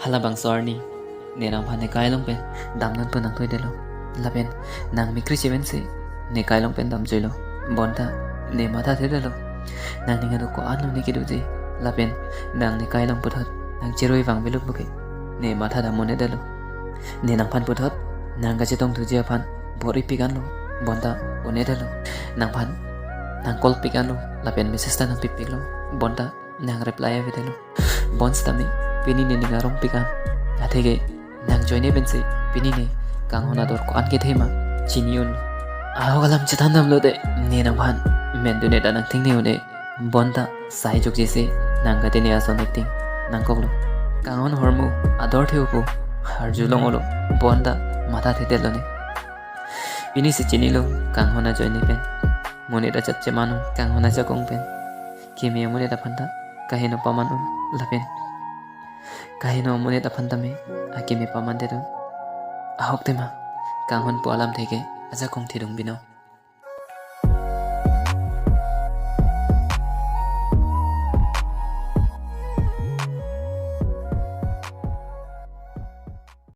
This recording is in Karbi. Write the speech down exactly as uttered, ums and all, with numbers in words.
Halabangso arni ne nangphan ne kai along pen damdun pu nangthoidetlo. Lapen nang mikri chevensi ne kai along pen damjuilo. Bonta ne mathathedetlo. Nangning ado ko-an lo ne kedoji. Lapen nang ne kai along puthot nang cherui vangvelo puke ne matha dam un-edetlo. Ne nangphan puthot nang kachetongthuji aphan bor-ipik anlo. Bonta un-edetlo. Nangphan nang call pik anlo. Lapen message ta nangpipiklo. Bonta nang reply avedetlo. Bonsitame pini ne ning arongpik an. Atheke nang ajoine pensi pini ne kanghon ador ko-an kethe ma chini un. Ahok alam chethan damlote ne nangphan mendun-e ta nangthingne un-e. Bonta sai jokjesi nang katene ason acting nangkoklo. Kanghon ahormu ador the-o pu arjulong-olo. Bonta mathathedetlo ne. Pinisi chinilo kanghon ajoine pen. Monit ajat cheman un kanghon ajakong pen. Keme amonit aphan ta kaheno paman un lapen kaheno amonit aphan tame akeme pamandet un. Ahok tema kanghon pu alam theke ajakong thedung binong.